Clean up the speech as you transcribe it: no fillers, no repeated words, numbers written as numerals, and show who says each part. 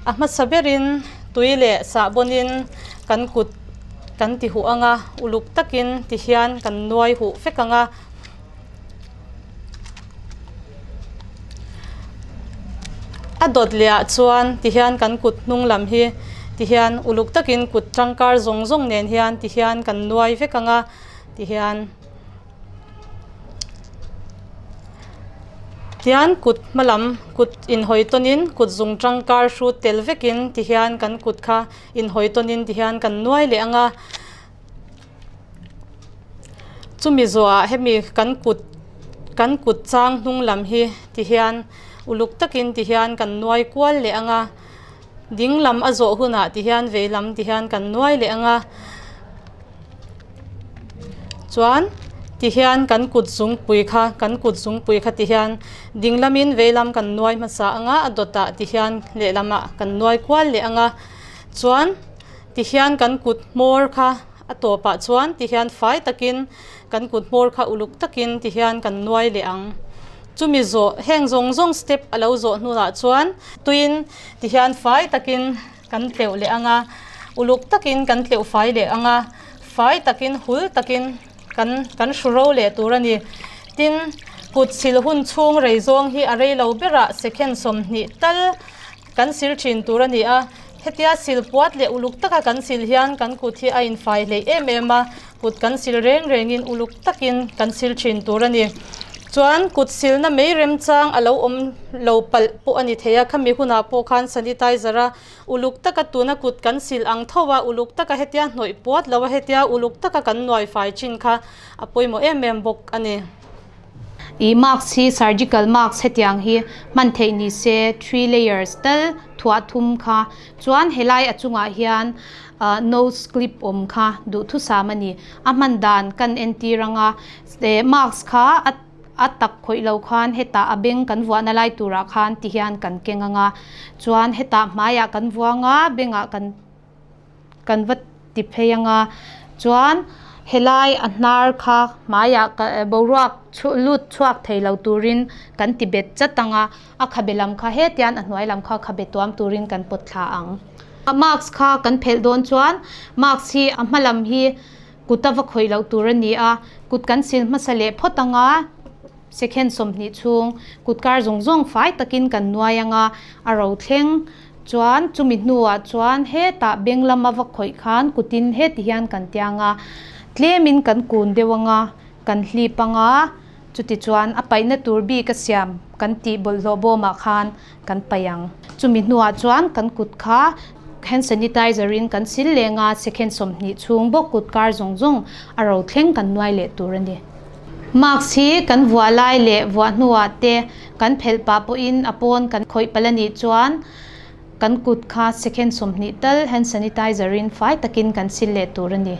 Speaker 1: A hmasa berin tui leh sahbawnin kan kut kan ti huh ang a, uluk takin ti hian kan nuai huh vek ang a. A dawt leh ah chuan ti hian kan kut hnung lam hi ti hian uluk takin kut tangkar zawng zawng nen hian ti hian kan nuai vek ang a ti hian. Tian kut hma lam kut inhawi tawnin kut zung tangkar hrut tel vekin ti hian kan kut kha inhawi tawnin ti hian kan nuai leh ang a. Chumi zawhah hemi kan kut kan kut chang hnung lam hi ti hian uluk takin ti hian kan nuai kual leh ang a, ding lam a zawh hunah ti hian vei lam ti hian kan nuai leh ang a, chuan ti hian kan kut zungpui kha kan kut zungpui kha ti hian ding lamin vei lam kan nuai hmasa ang a, a dawtah ti hian lehlamah kan nuai kual leh ang a, chuan. Tihian kan kut hmawr kha a tawpah chuan tihian fai takin kan kut hmawr kha uluk takin tihian kan nuai leh ang. Chumi zawh heng zawng zawng step a lo zawh hnunah chuan tuiin tihian fai takin kan tleuh leh ang a, uluk takin kan tleuh fai leh ang a, fai takin hul takin kan kan hru ro leh tur a ni. Tin, kut sil hun chhung rei zawng hi a rei lo berah second 20 tal kan sil thin tur a ni a. Hetia sil puat leh uluk taka kan sil hian kan kut hi a infai hleih em em a, kut kan sil reng rengin uluk takin kan sil thin tur a ni. Chuan kut silna mai remchang a lo awm lo palh pawh a ni thei a, khami hunah pawh khan sanitizer a uluk taka tuna kut kan sil ang tho a, uluk taka hetia hnawih puat lo a hetia uluk taka kan nuai fai thin kha a pawimawh em em bawk a ni.
Speaker 2: I mask hi surgical mask hetiang hi hman theih ni se three layers tal thuah thum kha chuan helai a chungah hian ah nose clip awm kha duhthusam a ni a hman dan kan entir anga eh mask kha a a tak khawih lo khan hetah a beng kan vuahna lai turah khan ti hian kan keng anga chuan hetah hmaiah kan vuang a bengah kan. Kan va ti phei anga chuan helai a hnar kha hmaiah boruak lut chhuak thei lo turin kan ti bet chat anga a khabe lam kha hetian a hnuai lam kha khabe tuam turin kan pawt thla ang. Mask kha kan phelh dawn chuan mask hi a hma lam hi kut a va khawih loh tur a ni a, kut kan sil hmasa leh phawt anga second 20 chhung kut kar zawng zawng fai takin kan nuai anga a ro thleng. Chuan chumi hnuah chuan hetah beng lama va khawih khan kutin heti hian kan tiang a, tlemin kan kun deuh ang a, kan hlip ang a, chuti chuan a paihna tur bik a siam kan tih bawlhhlawh bawmah khan kan paih ang. Chumi hnuah chuan kan kut kha hand sanitizer in kan sil leng a, second 20 chhung bawk kut kar zawng zawng a ro thleng kan nuai leh tur a ni. Mask hi kan vuah lai leh vuah hnuah te kan phelh pah pawhin a pawn kan khawih palh a nih chuan kan kut kha second 20 tal hand sanitizer in fai takin kan sil leh tur a ni.